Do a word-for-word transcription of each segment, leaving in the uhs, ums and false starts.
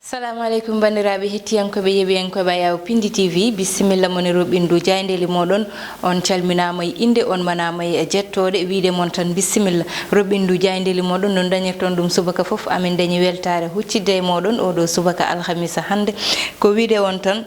Assalamu aleykum, banndiraaɓe hettiyankooɓe, yeɓiyankooɓe Ayaw Pindi T V. Bisimilla mon e roɓindu jaayndeeli mooɗon. On calminaama e innde, on manaama e jettooɗe. Wiide mon tan bisimilla. Roɓindu jaayndeeli mooɗon, no dañirton ɗum subaka fof, amin dañi weltaare huccidde e mooɗon oo ɗoo subaka alhamisa hannde. Ko wiide on tan,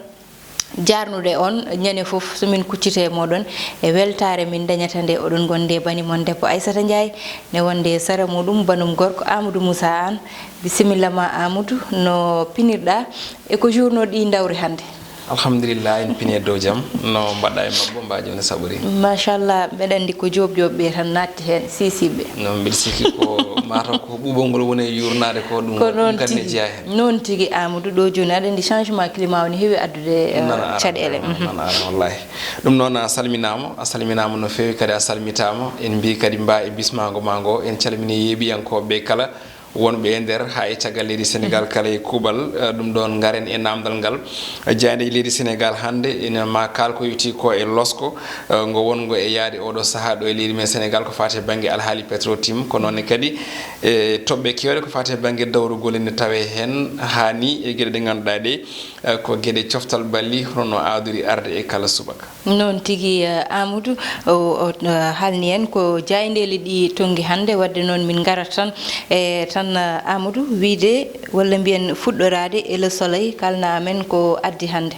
jaarnude on ñande fof, so min kuccitee e mooɗon e weltaare min dañata nde. Oɗon ngondi e bani mon debbo Aissata Ndiaye, ne wondi e sara muɗum banum gorko Amadou Moussa Anne. Bisimilla ma, Amadou, no pinirɗa e ko journaux ɗi ndawri hannde? Alhamdulillah, en pini e dow jam. No mbaɗɗa e mabbo, mbaa jooni saɓori? Machallah, mbeɗa anndi ko joob joob ɓe tan naatti heen, siisiiɓe. No, mbiɗa sikki ko mataw ko ɓuuɓol ngol woni e yurnaade ko, ɗum, ko ɗum noon kadi ne tigi jeyaa heen. Noon tigi, Amadou, ɗo jooni aɗa anndi changement climat o ne heewi addude, eh, nana ara, caɗeele. Mhm. Nana ara, wallahi. Ɗum noon, a salminaama, a salminaama no feewi, kadi a salmitaama. En mbii kadi mbaa e bismaango ma ngo, en calmini yeeɓiyankooɓe kala wonɓe e nder, haa e caggal leydi Senegal, mhm, kala e kuuɓal. Eh, ɗum ɗoon ngaren e naamndal ngal. Jaayndeeji leydi Senegal hannde ina ma kaal ko yowti ko e losko, eh, ngo wonngo e yahde oɗo sahaa ɗo e leydi men Senegal, ko faati e bannge alhaali Petro-Tim, ko noon ne kadi e toɓɓe keewɗe ko faati e bannge dawrugol ene tawee heen, haa ni e geɗe ɗe ngannduɗaa ɗe, eh, ko geɗe coftal ɓalli, hono no aadori arde e kala subaka. Noon tigi, eh, Amadou, o, o, eh, haalni en ko jaayndeeli ɗi tonngi hannde, waɗde noon min ngarat tan e tan, eh, Amadou, wiyde walla mbiyen fuɗɗoraade e Le Soleil, kaalna amen ko addi hannde.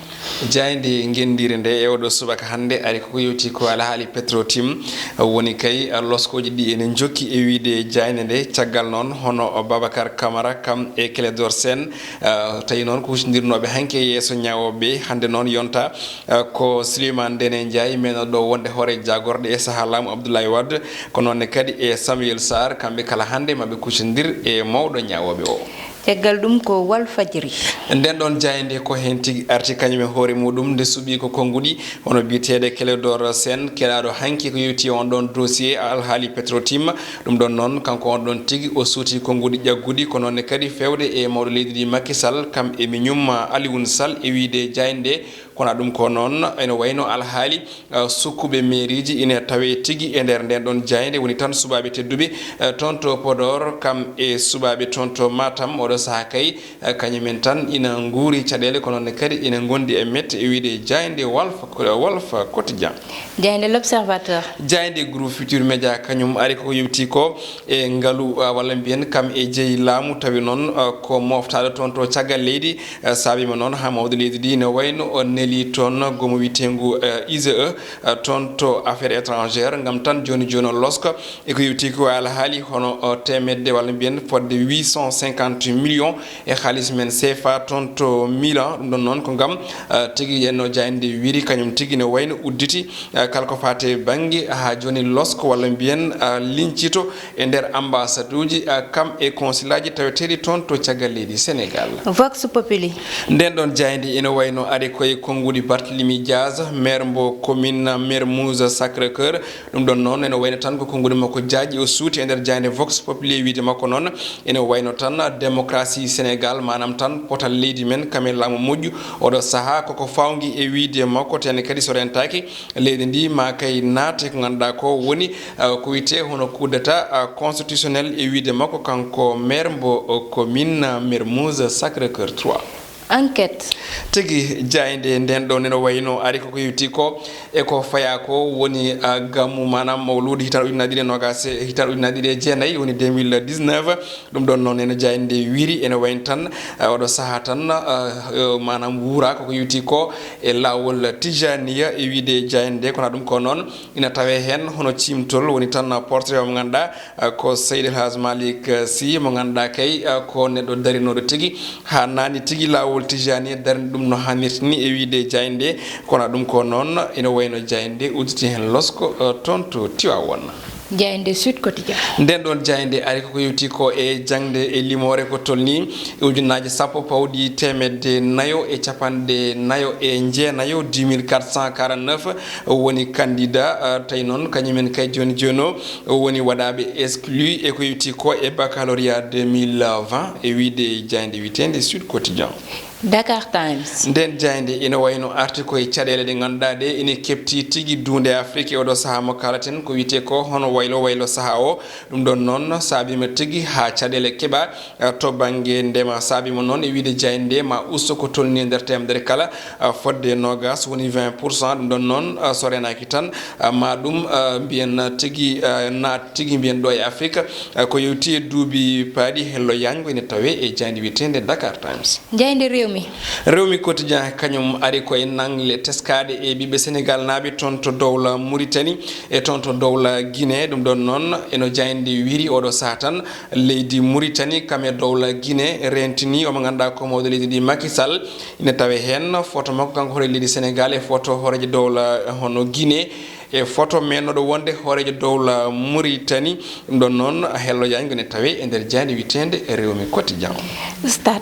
Jaaynde ngenndiire nde e oɗo subaka hannde ari ko yowti ko alhaali Petro-Tim, woni kay, eh, loskooji ɗi ene njokki e wiyde jaaynde nde. Caggal noon, hono Babacar Camara kam e Clédor Sène, eh, tawi noon ko huccindirnooɓe hanki e yeeso ñaawooɓe hannde noon yonta. Eh, ko Souleymane Ndéné Ndiaye, meenooɗo wonde hoore jaagorɗe e sahaa laamu Abdoulaye Wade, ko noon ne kadi e Samuel Sarr, kamɓe kala hannde maɓe kuccondir e mawɗo ñaawooɓe o. Caggal ɗum ko Walfadjri. Nden ɗoon jaaynde ko heen tigi arti kañum e hoore muɗum, nde suɓi ko konnguɗi hono biyeteeɗo Clédor Sène, keɗaaɗo hanki ko yowti on ɗoon dossier alhaali Petro-Tim. Ɗum ɗoon noon, kanko on ɗoon tigi o suuti konnguɗi ƴagguɗi, ko noon ne kadi feewde e mawɗo leydi ndi Macky Sall, kam e miñum Alioune Sall e wiyde jaaynde nde. Kono ɗum ko noon, ene wayno alhaali, eh, sukkuɓe meeriiji ina tawee tigi e nder nden ɗon jaaynde, woni tan suɓaaɓe tedduɓe, eh, toon to Podor, kam e suɓaaɓe toon to Matam. Oɗo sahaa kay, eh, kañumen tan ina nguuri caɗeele, kono ne kadi ina ngondi e mette e wiyde jaaynde Walf, Walf Quotidien. Jaaynde L'Observateur. Jaaynde Groupe Futurs Médias kañum ari koko yewti ko e ngalu, ah, walla mbiyen kam e jeyi laamu, tawi noon, ah, ko moftaaɗo toon to caggal leydi, ah, saabi mo noon haa mawɗo leydi ndi ne wayno o neli toon gomo wiyeteengu, ah, I G E, ah, toon to affaires étrangères, ngam tan jooni jooni o loska e ko yewti ko alhaali hono, ah, teemedde walla mbiyen fodde huit cent cinquante millions e haalis men C F A toon to Milan. Ɗum ɗon noon ko ngam, ah, tigi yenno jaaynde wiri kañum tigi ne wayno udditi, ah, kala ko faati e bannge haa jooni losko walla mbiyen, ah, lincito e nder ambasaduuji, ah, kam e consulaaji taweteeɗi toon to caggal leydi Senegal. Vox Populi. Nden ɗon jaaynde ene wayno ari koye konnguɗi Barthélemy Diaz, maire mbo commune Mermoz Sacré-Cœur. Ɗum ɗon noon ene wayno tan ko konnguɗi makko jaaƴi o suuti e nder jaaynde Vox Populi. E wiyde makko noon, ene wayno tan démocratie Sénégal, maanaam tan potal leydi men kam e laamu moƴƴu. Oɗo sahaa koko fawngi e wiyde makko, tene kadi so rentaaki leydi ndi ma kay naate ko ngannduɗaa ko woni, ah, ko wiyetee hono coup d'état, ah, constitutionnel e wiyde makko kanko maire mbo, oh, commune Mermoz Sacré-Cœur trois. Enquête. Tigi jaaynde nden ɗo neno wayno ari koko yewti ko e ko faya ko woni, ah, gammu maanaam mawluudu hitaan ujunaaji ɗiɗi e noogaas, hitaan ujunaaji ɗiɗi e jeenayi, woni deux mille dix-neuf. Ɗum ɗon noon ene jaaynde wiri ene wayno tan, ah, oɗo sahaa tan, ah, eh, maanaam wuura koko yewti ko e laawol Tijaniya e wiyde jaaynde, kono ɗum ko noon ina tawee heen hono ciimtol woni tan portrait o mo ngannduɗaa, ah, ko Seydi El Hadj Malick, ah, Sy mo ngannduɗaa kay, ah, ko neɗɗo darinooɗo tigi haa naani tigi laawol Tijani darni ɗum no haanirta ni e wiyde jaaynde, kono ɗum ko noon ene wayno jaaynde udditi heen losko, ah, toon to Tiwaawoon. Jaaynde Sud Quotidien. Nden ɗon jaaynde ari koko yewti ko e jaŋde e limoore ko tolni e ujunnaaji sappo pawɗi teemedde nayo e capanɗe nayo e jeenayo, dix mille quatre cent quarante-neuf woni candidat, ah, tawi noon kañumen kay jooni jooni o woni waɗaaɓe exclu e ko yewti ko e baccalauréat deux mille vingt e wiyde jaaynde wiyeteende Sud Quotidien. Dakar Times. Nden jaaynde ina wayno arti ko e caɗeele ɗe ngannduɗaa ɗe ina keɓti tigi duunde Afrik e oɗo sahaa mo kaalaten ko wiyetee ko hono waylo waylo sahaa o. Ɗum ɗon noon saabiima tigi haa caɗeele keɓa, eh, to bannge ndema. Saabiima noon e wiyde jaaynde nde ma usto ko tolni e nder teemedere kala, eh, fodde noogas woni vingt pour cent. Ɗum ɗon noon, eh, so renaaki tan, eh, ma ɗum, eh, mbiyen tigi, eh, naat tigi mbiyen ɗo e Afrik, eh, ko yowti e duuɓi paaɗi hello yañgo ene tawee e jaaynde wiyeteende Dakar Times. Jaaynde Rewmi. Rewmi Quotidien kañum ari ko e nangle teskaaɗe e ɓiɓɓe Senegaalnaaɓe toon to dowla Muritani e toon to dowla Guinée. Ɗum ɗon noon eno jaaynde wiri oɗo sahaa tan leydi Muritani kam e dowla Guinée rentini omo ngannduɗaa ko mawɗo leydi ndi Macky Sall. Ina tawee heen foto makko kanko hoore leydi Senegaal e foto hooreejo dowla hono Guinée. E foto meenooɗo wonde hooreejo dowla Muritani. Ɗum ɗon noon hello yañgo ne tawee e nder jaaynde wiyeteende Rewmi Quotidien. Stade.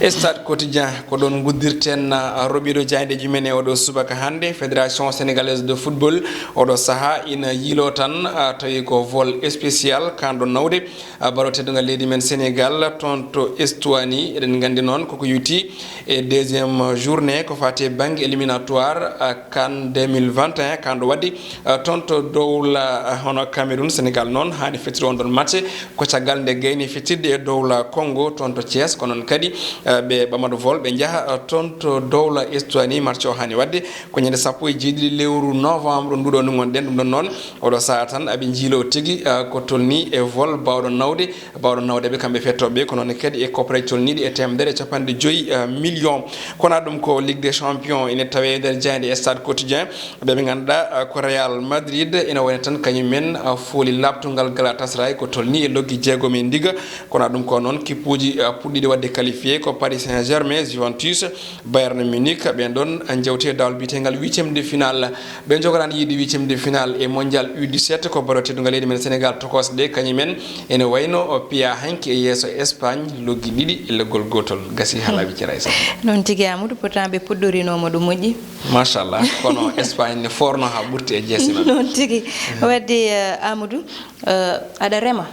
E Stade Quotidien ko ɗoon nguddirten, ah, roɓiiɗo jaayndeeji men e oɗo subaka hannde. Fédération Sénégalaise de Football oɗo sahaa ina yiiloo tan, ah, tawi ko vol spécial kanɗo nawde, ah, baro teddungal leydi men Sénégal toon to Estonie. Eɗen nganndi noon koko yowti e deuxième journée ko faati e bannge éliminatoire, ah, CAN deux mille vingt et un, kanɗo waɗde, eh, toon to dowla, eh, hono Cameroun. Sénégal noon haani fettude on ɗon match ko caggal nde gayni fettirde e dowla Congo toon to Thiès. Ko noon kadi, eh, ɓe ɓamata vol, ɓe njaha, eh, toon to dowla Estonie. Match o haani waɗde ko ñande sappo e jeeɗiɗi lewru novembre nduɗo ndu ngonɗen. Ɗum ɗon noon, oɗo sahaa tan aɓe njiilo tigi, eh, ko tolni e vol baawɗo nawde, baawɗo nawde ɓe kamɓe fettooɓe ɓe, ko noon kadi e koppareeje tolniiɗe e teemedere e capanɗe joyi, eh, million. Kono ɗum ko Ligue des Champions ene tawee e nder jaaynde e Stade Quotidien. Ɓe ɓe ngannduɗaa, eh, ko Real Madrid ene wayno tan kañum en, eh, fooli laaɓtungal Galatasaray ko tolni e loggi jeegom e ndiga. Kono ɗum ko noon kippuuji, eh, puɗɗiiɗi waɗde qualifié ko Paris Saint-Germain, Juventus, Bayern Munich, ɓeen ɗoon njewte e dawol biyeteengal huitième de finale. Ɓe njogoraani yiide huitième de finale e mondial U dix-sept ko baro teddungal leydi men Sénégal tokosɗe kañum en ene wayno o piya hanki e yeeso Espagne loggi ɗiɗi e leggol gootol. Gasi haa laaɓi Ciraye Sall. Noon tigi Amadou, pourtant ɓe puɗɗorinooma ɗo moƴƴi. Machallah, kono Espagne ne forno haa ɓurti e jeese maɓɓe. Noon tigi. Wadde, eh, Amadou, eh, aɗa rema?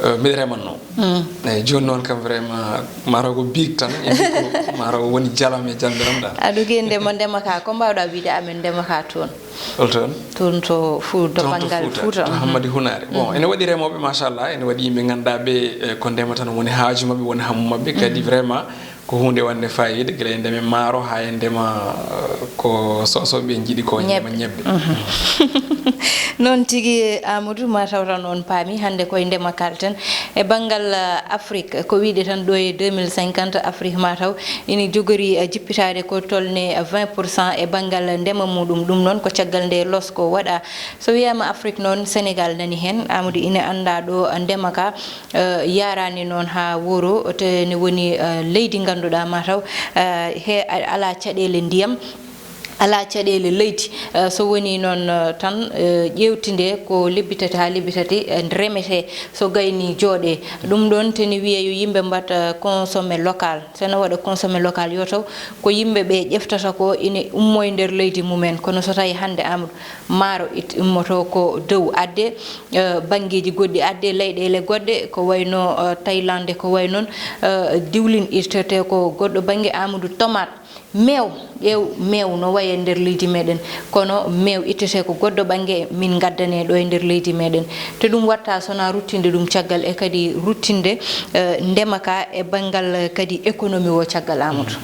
Eh, mbiɗa remanno. Mm. Eyyi, jooni noon kam vraiment mataw ko biig tan, e mbi ko mataw woni jalam e jambiram dal. Aɗa jogii ndema, ndema ka, ko mbawɗa wiide amen ndema ka toon? Hol toon? Toon to Fou-, to Toon to banngal Fouta, Fouta, to mhm. Hammadi Hunaare. Bon, mhm. Ene waɗi remooɓe, machallah, ene waɗi yimɓe ngannduɗaa ɓe, eh, ko ndema tan woni haaju maɓɓe, woni hammu maɓɓe. Kadi mhm. Vraiment, ko huunde wonde faayiida, gila e ndema maaro haa e ndema, eh, ko soosooɓe njiɗi ko, ñebbe. Ndema ñebbe. Mhm. Noon tigi, Amadou, ma taw tan on paami, hannde koye ndema kalten. E banngal, eh, Afrique, ko wiyde tan ɗo e deux mille cinquante, Afrique ma taw ina jogori, eh, jippitaade ko tolne vingt pour cent e banngal ndema muɗum. Ɗum noon ko caggal nde losko waɗa. So wiyaama Afrique noon, Sénégal nani heen. Amadou, ina anndaa ɗo ndema ka, eh, yaaraani noon haa wuro, te ne woni, eh, leydi ngannduɗaa ma taw, eh, he a-, alaa caɗeele ndiyam, alaa caɗeele leydi. Eh, so woni noon, eh, tan, eh, ƴeewtinde ko lebbi tati haa lebbi tati, eh, remetee, so gayni jooɗee. Ɗum ɗoon te ne wiyee yo yimɓe mbaɗ, eh, consommé local. So no waɗa consommé local, yo taw ko yimɓe ɓe ƴeftata ko ina ummoo e nder leydi mumen. Kono so tawi hannde, Amadou, maaro it-, ummoto ko dow adde, eh, banngeeji goɗɗi adde, leyɗeele goɗɗe, ko wayno, eh, Thaïlande, ko way noon, eh, diwlin ittete ko goɗɗo bannge, Amadou, tomate, meew, ƴeew meew no waye nder leydi meɗen, kono meew ittete ko goɗɗo bannge min ngaddane ɗo e nder leydi meɗen. Te ɗum watta sona ruttinde ɗum caggal e kadi ruttinde, eh, ndema ka e banngal kadi économie o caggal, Amadou.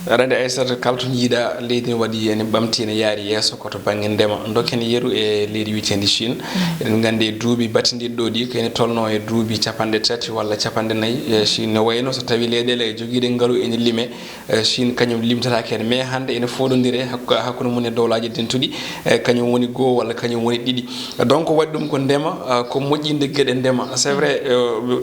Aɗa anndi, Aissata, kala to njiiɗa leydi ne waɗi, ene ɓamti, ene yaari yeeso, ko to bannge ndema. Dokken yeru e leydi wiyeteendi Chine. Mm. Eɗen nganndi e duuɓi battindiiɗi ɗo ɗi, ko ene tolno e duuɓi capanɗe tati walla capanɗe nayi. E Chine ne wayno, so tawi leyɗeele jogiiɗe ngalu ene lime, e Chine kañum limtataake heen. Mais hannde ene fooɗondire hakku-, hakkunde mum e dowlaaji dentuɗi, e kañum woni goo walla kañum woni ɗiɗi. Donc, waɗi ɗum ko ndema, ah, ko moƴƴinde geɗe ndema. C'est vrai, eh,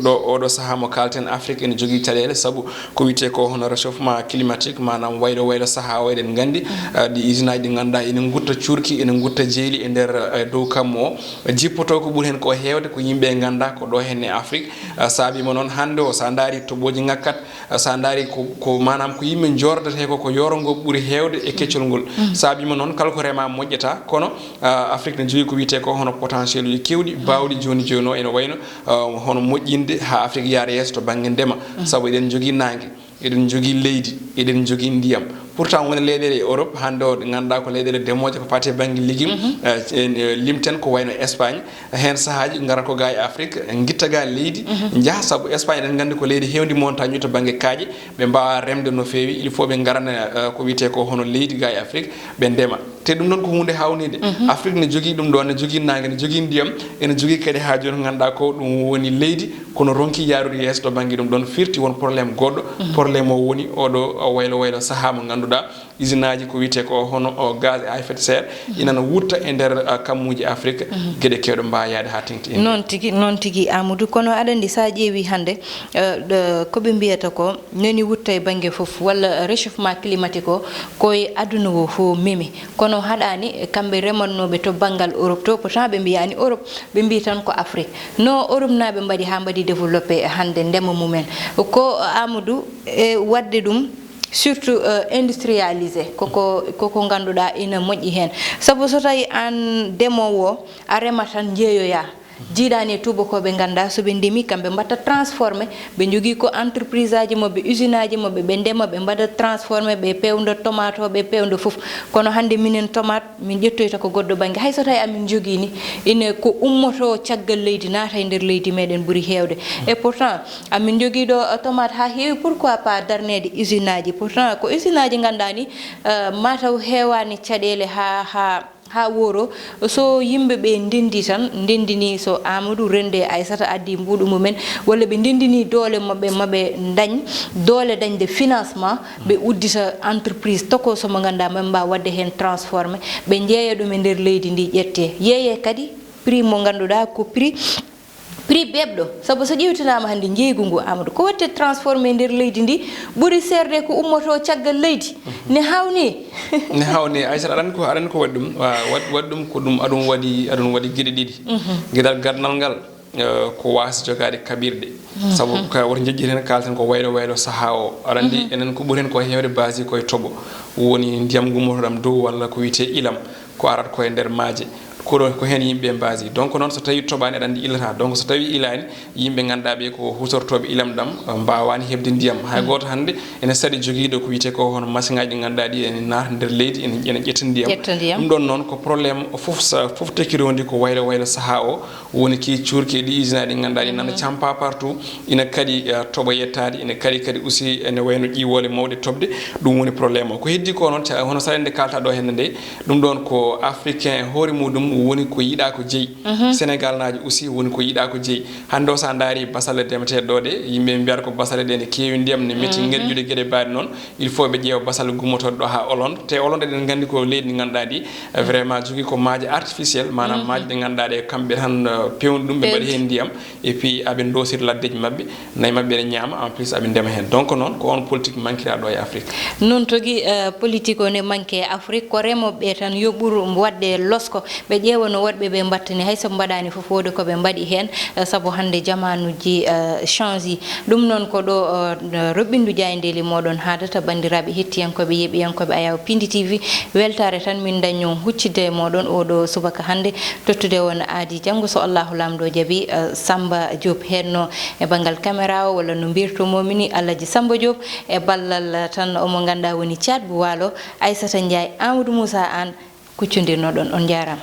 ɗo, oɗo sahaa mo kalten, Afrique ene jogii caɗeele, sabu ko wiyetee ko hono réchauffement climatique, maanaam waylo waylo sahaa o, eɗen nganndi, ah, ɗi usine aji ɗi ngannduɗaa ene ngutta cuurki, ene ngutta jeyli e nder, eh, dow kammu o. Jippotoo ko ɓuri heen ko heewde ko yimɓe ɓe ngannduɗaa ko ɗo heen e Afrique. Ah, saabiima noon hannde o, so a ndaari toɓooji ngakkat, ah, so a ndaari ko, ko maanaam ko yimɓe njoordatee ko, ko yooro ngo ɓuri heewde e keccol ngol. Mm. Saabiima noon kala ko remaa moƴƴataa, kono ah, Afrique ne jogii ko wiyetee ko hono potentiel uji keewɗi, baawɗi jooni jooni o, ene wayno, ah, hono moƴƴinde haa Afrique yaara yeeso to bannge ndema. Mhm. Sabu eɗen njogii naange. Eɗen njogii leydi, eɗen njogii ndiyam. Pourtant, won leyɗeele e Europe hannde o, ɗe ngannduɗaa ko leyɗeele demooje ko faati e bannge leggume. Eh, en, eh, limten ko wayno Espagne. Heen sahaaji ngara ko gaa e Afrique, ngitta gaa leydi, njaha, sabu Espagne eɗen nganndi ko leydi heewndi montagne to bannge kaaƴe, ɓe mbaawaa remde no feewi, il faut ɓe ngarana, eh, ko wiyetee ko hono leydi gaa e Afrique, ɓe ndema. Te ɗum ɗoon ko huunde hawniinde. Afrique ne jogii ɗum ɗoon, ne jogii naange, ne jogii ndiyam, ene jogii kadi haa jooni ko ngannduɗaa ko ɗum woni leydi, kono ronki yaarude yeeso to bannge ɗum ɗoon, firti won problème goɗɗo, problème o woni oɗo waylo waylo sahaa mo ngannduɗaa, usinaaji ko wiyetee ko hono o gaz à effet de serre, ina no wutta e nder, ah, kammuuji Afrique, geɗe keewɗe mbaawa yahde haa teŋti. Noon tigi, noon tigi, Amadou. Kono aɗa anndi, so a ƴeewi hannde, eh, ɗo, ko ɓe mbiyata ko nani wutta e bannge fof, walla réchauffement climatique o, ko e aduna o fof memi. Kono haɗaani, eh, kamɓe rematnooɓe to banngal Europe to, pourtant ɓe mbiyaani Europe, ɓe mbiyi tan ko Afrique. No Europe naaɓe mbaɗi haa mbaɗi développé hannde ndema mumen? Ko, Amadou, e waɗde ɗum, surtout, eh, industrialisé, koko, koko ngannduɗaa ina moƴƴi heen. Sabu so tawi aan demoowo o, a rema tan njeeyoyaa, jiidaani e tuubakooɓe ngannduɗaa so ɓe ndemi, kamɓe mbaɗta transformé, ɓe njogii ko entreprise aji maɓɓe, usine aji maɓɓe, ɓe ndema, ɓe mbaɗa transformé, ɓe peewndo tomate o, ɓe peewndo fof. Kono hannde minen tomate, min ƴettoyta ko goɗɗo bannge. Hay so tawi amin njogii ni, ine ko ummotoo caggal leydi naata e nder leydi meɗen ɓuri heewde. Et pourtant, amin njogii ɗo, uh, tomate haa heewi, pourquoi pas darneede usine aji? Pourtant, ko usine aji ngannduɗaa ni, uh, mataw heewaani caɗeele haa, haa, haa wooro. So yimɓe ɓe ndenndi tan, ndenndi ni, so Amadou, Rendo e Aissata addi mbuuɗu mumen, walla ɓe ndenndi ni doole maɓɓe, maɓe ndañ doole dañde financement, ɓe uddita entreprise tokooso mo ngannduɗaa maɓe mbaawa waɗde heen transformé, ɓe njeeya ɗum e nder leydi ndi, ƴette, yeeye kadi prix mo ngannduɗaa ko prix, prix beeɓɗo. Sabu so ƴeewtinaama hannde njeeygu ngu, Amadou, ko waɗte transformé e nder leydi ndi ɓuri seerde ko ummotoo caggal leydi. Ne hawni. Ne hawni, Aissata, aɗa anndi ko, aɗa anndi ko waɗi ɗum? Wa-, waɗ-, waɗi ɗum ko ɗum, aɗum waɗi, aɗum waɗi geɗe ɗiɗi. Geɗal gadanal ngal, eh, ko waasde jogaade kaɓirɗe. Sabu ka woto njejjit heen, kaalten ko waylo waylo sahaa o. Aɗa anndi enen ko ɓuri heen ko heewde base koye toɓo. Woni ndiyam ngummotoɗam dow walla ko wiyetee ilam, ko arata koye nder maaje. Ko ɗo, ko heen yimɓe mbaasi. Donc noon so tawii toɓaani, aɗa anndi ilataa. Donc so tawii ilaani, yimɓe ngannduɗaa ɓe ko huutortooɓe ilam ɗam, eh, mbaawaani heɓde ndiyam. Hay gooto hannde ene saɗi jogiiɗo ko wiyetee ko hono masiŋaaji ɗi ngannduɗaa ɗi ene naata nder leydi, ene, ene ƴetta ndiyam. Ƴetta ndiyam. Ɗum ɗoon noon ko problème fof sa-, fof tekki rondi ko waylo waylo sahaa o. Woni kii cuurki e ɗi usine aji ɗi ngannduɗaa ɗi nana campa partout, ina kaɗi, eh, toɓo yettaade, ina kaɗi kadi aussi ene wayno ƴiiwoole mawɗe toɓde, ɗum woni problème o. Ko heddi ko noon, ca-, hono saɗende kalta ɗo henne nde, ɗum ɗoon ko africain e hoore muɗum woni ko yiɗaa ko jeyi. Sénégal naajo aussi woni ko yiɗaa ko jeyi. Hannde o so a ndaari basalle ndemeteeɗe ɗo ɗe, yimɓe mbiyata ko basalle ɗe ne keewi ndiyam, ne meti, ngerƴude geɗe baaɗe noon. Il faut ɓe ƴeewa basal gummotooɗo ɗo haa Hollande. Te Hollande eɗen nganndi ko leydi ndi ngannduɗaa ndi, eh, vraiment jogii ko maaje artificiel, maanaam maaje ɗe ngannduɗaa ɗe kamɓe tan, eh, pewni ɗum, ɓe mbaɗi heen ndiyam. Et puis aɓe ndosir laddeji maɓɓe, nayi maɓɓe ene ñaama, en plus aɓe ndema heen. Donc noon ko on politique manquera ɗo e Afrique. Noon togi, eh, politique o ne manque e Afrique, ko remooɓe ɓe tan yo ɓur waɗde losko. Ɓe ƴeewa no waɗɓe ɓe mbattani, hay so ɓe mbaɗaani fof, wooda ko ɓe mbaɗi heen, eh, sabu hannde jamaanuuji, eh, change. Ɗum noon ko ɗo, eh, roɓɓindu jaayndeeli mooɗon haadata, banndiraaɓe hettiyankooɓe, yeeɓiyankooɓe Ayaw Pindi T V. Weltaare tan min dañi on huccidde e mooɗon oo ɗo subaka hannde, tottude on aadi janngo so Allaahu Laamɗo jaɓi, eh, Sammba Diop heenno e banngal caméra o, walla no mbirtomoo-mi ni, Alhaji Sammba Diop, e ballal tan omo ngannduɗaa woni Thiat bu Waalo, Aissata Ndiaye, Amadou Moussa Anne. Kuccondirnoɗon, on njaaraama.